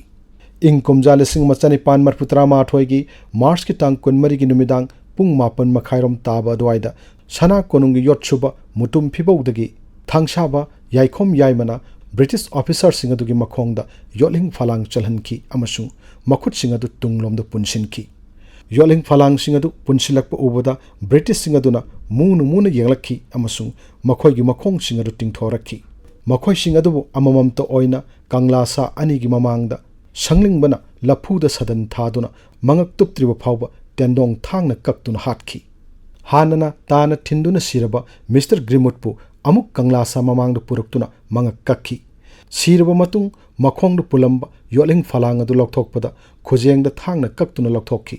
ꯏꯪ ꯀꯨꯝꯖꯥ ꯂꯤꯁꯤꯡ ꯑꯃ ꯆꯅꯤꯄꯥꯟ ꯃꯔꯤꯐꯨ ꯇꯔꯥꯃꯥꯊꯣꯏꯒꯤ ꯃꯥꯔꯆꯀꯤ ꯇꯥꯡ ꯀꯨꯟꯃꯔꯤꯒꯤ ꯅꯨꯃꯤꯗꯥꯡ ꯄꯨꯡ ꯃꯥꯄꯟ ꯃꯈꯥꯏꯔꯣꯝ ꯇꯥꯕ ꯑꯗꯨꯋꯥꯏꯗ ꯁꯅꯥ ꯀꯣꯅꯨꯡꯒꯤ ꯌꯣꯠꯁꯨꯕ ꯃꯨꯇꯨꯝ ꯐꯤꯕꯧꯗꯒꯤ ꯊꯥꯡꯁꯥꯕ ꯌꯥꯏꯈꯣꯝ ꯌꯥꯏꯃꯅ ꯕ꯭ꯔꯤꯇꯤꯁ ꯑꯣꯐꯤꯁꯥꯔꯁꯤꯡ ꯑꯗꯨꯒꯤ ꯃꯈꯣꯡꯗ ꯌꯣꯠꯂꯤꯡ ꯐꯂꯥꯡ ꯆꯜꯍꯟꯈꯤ ꯑꯃꯁꯨꯡ ꯃꯈꯨꯠꯁꯤꯡ ꯑꯗꯨ ꯇꯨꯡꯂꯣꯝꯗ ꯄꯨꯟꯁꯤꯟꯈꯤ꯫ ꯌꯣꯠꯂꯤꯡ ꯐꯂꯥꯡꯁꯤꯡ ꯑꯗꯨ ꯄꯨꯟꯁꯤꯜꯂꯛꯄ ꯎꯕꯗ ꯕ꯭ꯔꯤꯇꯤꯁꯁꯤꯡ ꯑꯗꯨꯅ ꯃꯨꯅ ꯃꯨꯅ ꯌꯦꯡꯂꯛꯈꯤ ꯑꯃꯁꯨꯡ ꯃꯈꯣꯏꯒꯤ ꯃꯈꯣꯡꯁꯤꯡ ꯑꯗꯨ ꯇꯤꯡꯊꯣꯔꯛꯈꯤ꯫ ꯃꯈꯣꯏꯁꯤꯡ ꯑꯗꯨꯕꯨ ꯑꯃꯃꯝꯇ ꯑꯣꯏꯅ ꯀꯪꯂꯥ ꯁꯥ ꯑꯅꯤꯒꯤ ꯃꯃꯥꯡꯗ ꯁꯪꯂꯤꯡꯕꯅ ꯂꯐꯨꯗ ꯁꯥꯗꯟ ꯊꯥꯗꯨꯅ ꯃꯉꯛ ꯇꯨꯞꯇ꯭ꯔꯤꯕ ꯐꯥꯎꯕ ꯇꯦꯟꯗꯣꯡ ꯊꯥꯡꯅ ꯀꯛꯇꯨꯅ ꯍꯥꯠꯈꯤ꯫ ꯍꯥꯟꯅꯅ ꯇꯥꯅ ꯊꯤꯟꯗꯨꯅ ꯁꯤꯔꯕ ꯃꯤꯁꯇꯔ ꯒ꯭ꯔꯤꯃꯨꯠꯄꯨ ꯑꯃꯨꯛ ꯀꯪꯂꯥ ꯁꯥ ꯃꯃꯥꯡꯗ ꯄꯨꯔꯛꯇꯨꯅ ꯃꯉꯛ ꯀꯛꯈꯤ꯫ ꯁꯤꯔꯕ ꯃꯇꯨꯡ ꯃꯈꯣꯡꯗ ꯄꯨꯜꯂꯝꯕ ꯌꯣꯠꯂꯤꯡ ꯐꯂꯥꯡ ꯑꯗꯨ ꯂꯧꯊꯣꯛꯄꯗ ꯈꯨꯖꯦꯡꯗ ꯊꯥꯡꯅ ꯀꯛꯇꯨꯅ ꯂꯧꯊꯣꯛꯈꯤ꯫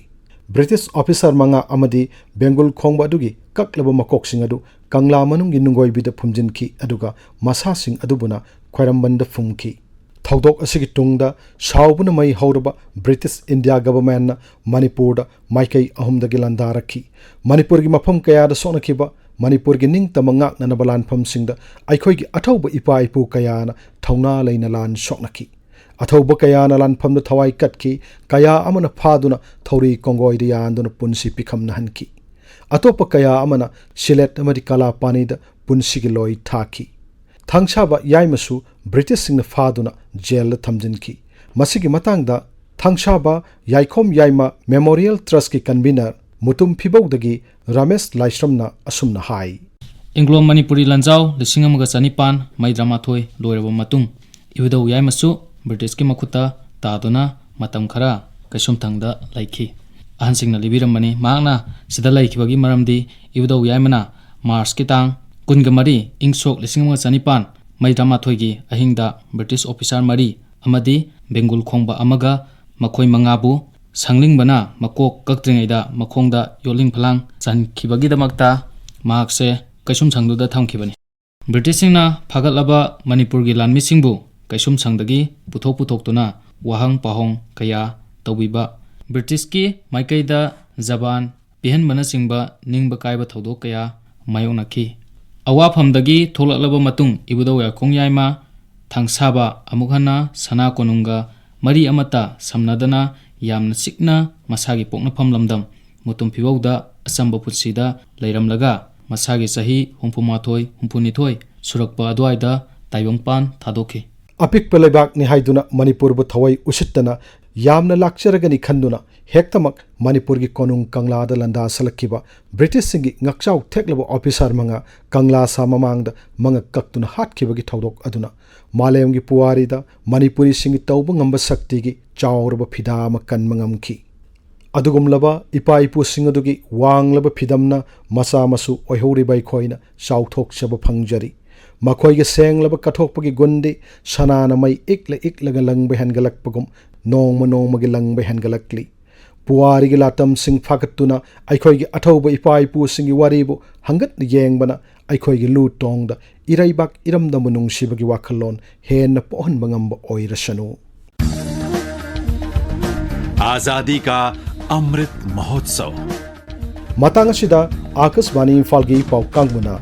ꯕ꯭ꯔꯤꯇꯤꯁ ꯑꯣꯐꯤꯁꯥꯔ ꯃꯉꯥ ꯑꯃꯗꯤ ꯕꯦꯡꯒꯨꯜ ꯈꯣꯡꯕ ꯑꯗꯨꯒꯤ ꯀꯛꯂꯕ ꯃꯀꯣꯛꯁꯤꯡ ꯑꯗꯨ ꯀꯪꯂꯥ ꯃꯅꯨꯡꯒꯤ ꯅꯨꯡꯒꯣꯏꯕꯤꯗ ꯐꯨꯝꯖꯤꯟꯈꯤ, ꯑꯗꯨꯒ ꯃꯁꯥꯁꯤꯡ ꯑꯗꯨꯕꯨꯅ ꯈ꯭ꯋꯥꯏꯔꯝꯕꯟꯗ ꯐꯨꯝꯈꯤ꯫ ꯊꯧꯗꯣꯛ ꯑꯁꯤꯒꯤ ꯇꯨꯡꯗ ꯁꯥꯎꯕꯅ ꯃꯩ ꯍꯧꯔꯕ ꯕ꯭ꯔꯤꯇꯤꯁ ꯏꯟꯗꯤꯌꯥ ꯒꯚꯔꯟꯃꯦꯟꯠꯅ ꯃꯅꯤꯄꯨꯔꯗ ꯃꯥꯏꯀꯩ ꯑꯍꯨꯝꯗꯒꯤ ꯂꯥꯟꯗꯥꯔꯛꯈꯤ꯫ ꯃꯅꯤꯄꯨꯔꯒꯤ ꯃꯐꯝ ꯀꯌꯥꯗ ꯁꯣꯛꯅꯈꯤꯕ, ꯃꯅꯤꯄꯨꯔꯒꯤ ꯅꯤꯡꯇꯝꯕ ꯉꯥꯛꯅꯅꯕ ꯂꯥꯟꯐꯝꯁꯤꯡꯗ ꯑꯩꯈꯣꯏꯒꯤ ꯑꯊꯧꯕ ꯏꯄꯥ ꯏꯄꯨ ꯀꯌꯥꯅ ꯊꯧꯅꯥ ꯂꯩꯅ ꯂꯥꯟ ꯁꯣꯛꯅꯈꯤ꯫ ꯑꯊꯧꯕ ꯀꯌꯥꯅ ꯂꯥꯟꯐꯝꯗ ꯊꯋꯥꯏ ꯀꯠꯈꯤ, ꯀꯌꯥ ꯑꯃꯅ ꯐꯥꯗꯨꯅ ꯊꯧꯔꯤ ꯀꯣꯡꯒꯣꯏꯗ ꯌꯥꯟꯗꯨꯅ ꯄꯨꯟꯁꯤ ꯄꯤꯈꯝꯅꯍꯟꯈꯤ꯫ ꯑꯇꯣꯞꯄ ꯀꯌꯥ ꯑꯃꯅ ꯁꯤꯂꯦꯠ ꯑꯃꯗꯤ ꯀꯂꯥꯄꯥꯅꯤꯗ ꯄꯨꯟꯁꯤꯒꯤ ꯂꯣꯏ ꯊꯥꯈꯤ꯫ ꯊꯥꯡꯁꯥꯕ ꯌꯥꯏꯃꯁꯨ ꯕ꯭ꯔꯤꯇꯤꯁꯁꯤꯡꯅ ꯐꯥꯗꯨꯅ ꯖꯦꯜꯗ ꯊꯝꯖꯤꯟꯈꯤ꯫ ꯃꯁꯤꯒꯤ ꯃꯇꯥꯡꯗ ꯊꯥꯡꯁꯥꯕ ꯌꯥꯏꯈꯣꯝ ꯌꯥꯏꯃ ꯃꯦꯃꯣꯔꯤꯌꯦꯜ ꯇ꯭ꯔꯁꯀꯤ ꯀꯟꯚꯤꯅꯔ ꯃꯨꯇꯨꯝ ꯐꯤꯕꯧꯗꯒꯤ ꯔꯥꯃꯦꯁ ꯂꯥꯏꯁ꯭ꯔꯝꯅ ꯑꯁꯨꯝꯅ ꯍꯥꯏ꯫ ꯑꯦꯡꯒ꯭ꯂꯣ ꯃꯅꯤꯄꯨꯔꯤ ꯂꯥꯟꯖꯥꯎ ꯂꯤꯁꯤꯡ ꯑꯃꯒ ꯆꯅꯤꯄꯥꯟ ꯃꯩꯗ꯭ꯔꯥꯃꯥꯊꯣꯏ ꯂꯣꯏꯔꯕ ꯃꯇꯨꯡ, ꯏꯕꯨꯙꯧ ꯌꯥꯏꯃꯁꯨ ꯕ꯭ꯔꯤꯇꯤꯁꯀꯤ ꯃꯈꯨꯠꯇ ꯇꯥꯗꯨꯅ ꯃꯇꯝ ꯈꯔ ꯀꯩꯁꯨꯝꯊꯪꯗ ꯂꯩꯈꯤ꯫ ꯑꯍꯟꯁꯤꯡꯅ ꯂꯤꯕꯤꯔꯝꯕꯅꯤ, ꯃꯍꯥꯛꯅ ꯁꯤꯗ ꯂꯩꯈꯤꯕꯒꯤ ꯃꯔꯝꯗꯤ ꯏꯕꯨꯙꯧ ꯌꯥꯏꯃꯅ ꯃꯥꯔꯆꯀꯤ ꯇꯥꯡ ꯀꯨꯟꯒ ꯃꯔꯤ, ꯏꯪ ꯁꯣꯛ ꯂꯤꯁꯤꯡ ꯑꯃꯒ ꯆꯅꯤꯄꯥꯟ ꯃꯩꯗ꯭ꯔꯥꯃꯥꯊꯣꯏꯒꯤ ꯑꯍꯤꯡꯗ ꯕ꯭ꯔꯤꯇꯤꯁ ꯑꯣꯐꯤꯁꯥꯔ ꯃꯔꯤ ꯑꯃꯗꯤ ꯕꯦꯡꯒꯨꯜ ꯈꯣꯡꯕ ꯑꯃꯒ ꯃꯈꯣꯏ ꯃꯉꯥꯕꯨ ꯁꯪꯂꯤꯡꯕꯅ ꯃꯀꯣꯛ ꯀꯛꯇ꯭ꯔꯤꯉꯩꯗ ꯃꯈꯣꯡꯗ ꯌꯣꯠꯂꯤꯡ ꯐꯂꯥꯡ ꯆꯟꯈꯤꯕꯒꯤꯗꯃꯛꯇ ꯃꯍꯥꯛꯁꯦ ꯀꯩꯁꯨꯝꯁꯪꯗꯨꯗ ꯊꯝꯈꯤꯕꯅꯤ꯫ ꯕ꯭ꯔꯤꯇꯤꯁꯁꯤꯡꯅ ꯐꯥꯒꯠꯂꯕ ꯃꯅꯤꯄꯨꯔꯒꯤ ꯂꯥꯟꯃꯤꯁꯤꯡꯕꯨ ꯀꯩꯁꯨꯝꯁꯪꯗꯒꯤ ꯄꯨꯊꯣꯛ ꯄꯨꯊꯣꯛꯇꯨꯅ ꯋꯥꯍꯪ ꯄꯥꯎꯍꯪ ꯀꯌꯥ ꯇꯧꯕꯤꯕ, ꯕ꯭ꯔꯤꯇꯤꯁꯀꯤ ꯃꯥꯏꯀꯩꯗ ꯖꯕꯥꯟ ꯄꯤꯍꯟꯕꯅꯆꯤꯡꯕ ꯅꯤꯡꯕ ꯀꯥꯏꯕ ꯊꯧꯗꯣꯛ ꯀꯌꯥ ꯃꯥꯌꯣꯛꯅꯈꯤ꯫ ꯑꯋꯥꯐꯝꯗꯒꯤ ꯊꯣꯛꯂꯛꯂꯕ ꯃꯇꯨꯡ ꯏꯕꯨꯙꯧ ꯌꯥꯏꯈꯣꯡ ꯌꯥꯏꯃ ꯊꯥꯡꯁꯥꯕ ꯑꯃꯨꯛ ꯍꯟꯅ ꯁꯅꯥ ꯀꯣꯅꯨꯡꯒ ꯃꯔꯤ ꯑꯃꯠꯇ ꯁꯝꯅꯗꯅ ꯌꯥꯝꯅ ꯆꯤꯛꯅ ꯃꯁꯥꯒꯤ ꯄꯣꯛꯅꯐꯝ ꯂꯝꯗꯝ ꯃꯨꯇꯨꯝ ꯐꯤꯕꯧꯗ ꯑꯆꯝꯕ ꯄꯨꯟꯁꯤꯗ ꯂꯩꯔꯝꯂꯒ ꯃꯁꯥꯒꯤ ꯆꯍꯤ ꯍꯨꯝꯐꯨ ꯃꯥꯊꯣꯏ, ꯍꯨꯝꯐꯨ ꯅꯤꯊꯣꯏ ꯁꯨꯔꯛꯄ ꯑꯗꯨꯋꯥꯏꯗ ꯇꯥꯏꯕꯪꯄꯥꯟ ꯊꯥꯗꯣꯛꯈꯤ꯫ ꯑꯄꯤꯛꯄ ꯂꯩꯕꯥꯛꯅꯤ ꯍꯥꯏꯗꯨꯅ ꯃꯅꯤꯄꯨꯔꯕꯨ ꯊꯋꯥꯏ ꯎꯁꯤꯠꯇꯅ ꯌꯥꯝꯅ ꯂꯥꯛꯆꯔꯒꯅꯤ ꯈꯟꯗꯨꯅ ꯍꯦꯛꯇꯃꯛ ꯃꯅꯤꯄꯨꯔꯒꯤ ꯀꯣꯅꯨꯡ ꯀꯪꯂꯥꯗ ꯂꯥꯟꯗꯥꯁꯜꯂꯛꯈꯤꯕ ꯕ꯭ꯔꯤꯇꯤꯁꯁꯤꯡꯒꯤ ꯉꯛꯆꯥꯎ ꯊꯦꯛꯂꯕ ꯑꯣꯐꯤꯁꯥꯔ ꯃꯉꯥ ꯀꯪꯂꯥ ꯁꯥ ꯃꯃꯥꯡꯗ ꯃꯉꯛ ꯀꯛꯇꯨꯅ ꯍꯥꯠꯈꯤꯕꯒꯤ ꯊꯧꯗꯣꯛ ꯑꯗꯨꯅ ꯃꯥꯂꯦꯝꯒꯤ ꯄꯨꯋꯥꯔꯤꯗ ꯃꯅꯤꯄꯨꯔꯤꯁꯤꯡꯒꯤ ꯇꯧꯕ ꯉꯝꯕ ꯁꯛꯇꯤꯒꯤ ꯆꯥꯎꯔꯕ ꯐꯤꯗꯥ ꯑꯃ ꯀꯟꯕ ꯉꯝꯈꯤ꯫ ꯑꯗꯨꯒꯨꯝꯂꯕ ꯏꯄꯥ ꯏꯄꯨꯁꯤꯡ ꯑꯗꯨꯒꯤ ꯋꯥꯡꯂꯕ ꯐꯤꯗꯝꯅ ꯃꯆꯥ ꯃꯁꯨ ꯑꯣꯏꯍꯧꯔꯤꯕ ꯑꯩꯈꯣꯏꯅ ꯆꯥꯎꯊꯣꯛꯆꯕ ꯐꯪꯖꯔꯤ꯫ ꯃꯈꯣꯏꯒꯤ ꯁꯦꯡꯂꯕ ꯀꯠꯊꯣꯛꯄꯒꯤ ꯒꯨꯟꯗꯤ ꯁꯅꯥꯅ ꯃꯩ ꯏꯛꯂ ꯏꯛꯂꯒ ꯂꯪꯕ ꯍꯦꯟꯒꯠꯂꯛꯄꯒꯨꯝ ꯅꯣꯡꯃ ꯅꯣꯡꯃꯒꯤ ꯂꯪꯕ ꯍꯦꯟꯒꯠꯂꯛꯂꯤ꯫ ꯄꯨꯋꯥꯔꯤꯒꯤ ꯂꯥꯇꯝꯁꯤꯡ ꯐꯥꯒꯠꯇꯨꯅ ꯑꯩꯈꯣꯏꯒꯤ ꯑꯊꯧꯕ ꯏꯄꯥ ꯏꯄꯨꯁꯤꯡꯒꯤ ꯋꯥꯔꯤꯕꯨ ꯍꯪꯒꯠꯅ ꯌꯦꯡꯕꯅ ꯑꯩꯈꯣꯏꯒꯤ ꯂꯨ ꯇꯣꯡꯗ ꯏꯔꯩꯕꯥꯛ ꯏꯔꯝꯗꯝꯕꯨ ꯅꯨꯡꯁꯤꯕꯒꯤ ꯋꯥꯈꯜꯂꯣꯟ ꯍꯦꯟꯅ ꯄꯣꯛꯍꯟꯕ ꯉꯝꯕ ꯑꯣꯏꯔꯁꯅꯨ꯫ आजादी का अमृत महोत्सव। ꯃꯇꯥꯡ ꯑꯁꯤꯗ ꯑꯥꯀꯥꯁꯕꯥꯅꯤ ꯏꯝꯐꯥꯜꯒꯤ ꯄꯥꯎ ꯀꯥꯡꯕꯨꯅ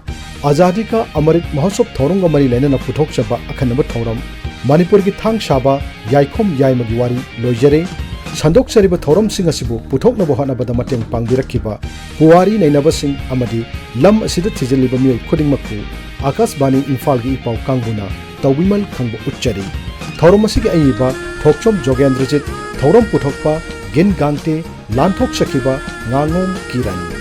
ꯑꯖꯥꯗꯤ ꯀꯥ ꯑꯃꯔꯤꯠ ꯃꯍꯣꯠꯁꯣꯕ ꯊꯧꯔꯝꯒ ꯃꯔꯤ ꯂꯩꯅꯅ ꯄꯨꯊꯣꯛꯆꯕ ꯑꯈꯟꯅꯕ ꯊꯧꯔꯝ ꯃꯅꯤꯄꯨꯔꯒꯤ ꯊꯥꯡ ꯁꯥꯕ ꯌꯥꯏꯈꯣꯝ ꯌꯥꯏꯃꯒꯤ ꯋꯥꯔꯤ ꯂꯣꯏꯖꯔꯦ꯫ ꯁꯟꯗꯣꯛꯆꯔꯤꯕ ꯊꯧꯔꯝꯁꯤꯡ ꯑꯁꯤꯕꯨ ꯄꯨꯊꯣꯛꯅꯕ ꯍꯣꯠꯅꯕꯗ ꯃꯇꯦꯡ ꯄꯥꯡꯕꯤꯔꯛꯈꯤꯕ ꯄꯨꯋꯥꯔꯤ ꯅꯩꯅꯕꯁꯤꯡ ꯑꯃꯗꯤ ꯂꯝ ꯑꯁꯤꯗ ꯊꯤꯖꯤꯜꯂꯤꯕ ꯃꯤꯑꯣꯏ ꯈꯨꯗꯤꯡꯃꯛꯄꯨ ꯑꯥꯀꯥꯁꯕꯥꯅꯤ ꯏꯝꯐꯥꯜꯒꯤ ꯏꯄꯥꯎ ꯀꯥꯡꯕꯨꯅ ꯇꯧꯕꯤꯃꯜ ꯈꯪꯕ ꯎꯠꯆꯔꯤ꯫ ꯊꯧꯔꯝ ꯑꯁꯤꯒꯤ ꯑꯏꯕ ꯊꯣꯛꯆꯣꯝ ꯖꯣꯒꯦꯟꯗ꯭ꯔꯖꯤꯠ, ꯊꯧꯔꯝ ꯄꯨꯊꯣꯛꯄ ꯒꯤꯟ ꯒꯥꯡꯇꯦ, ꯂꯥꯟꯊꯣꯛꯆꯈꯤꯕ ꯉꯥꯉꯣꯝ ꯀꯤꯔꯟ꯫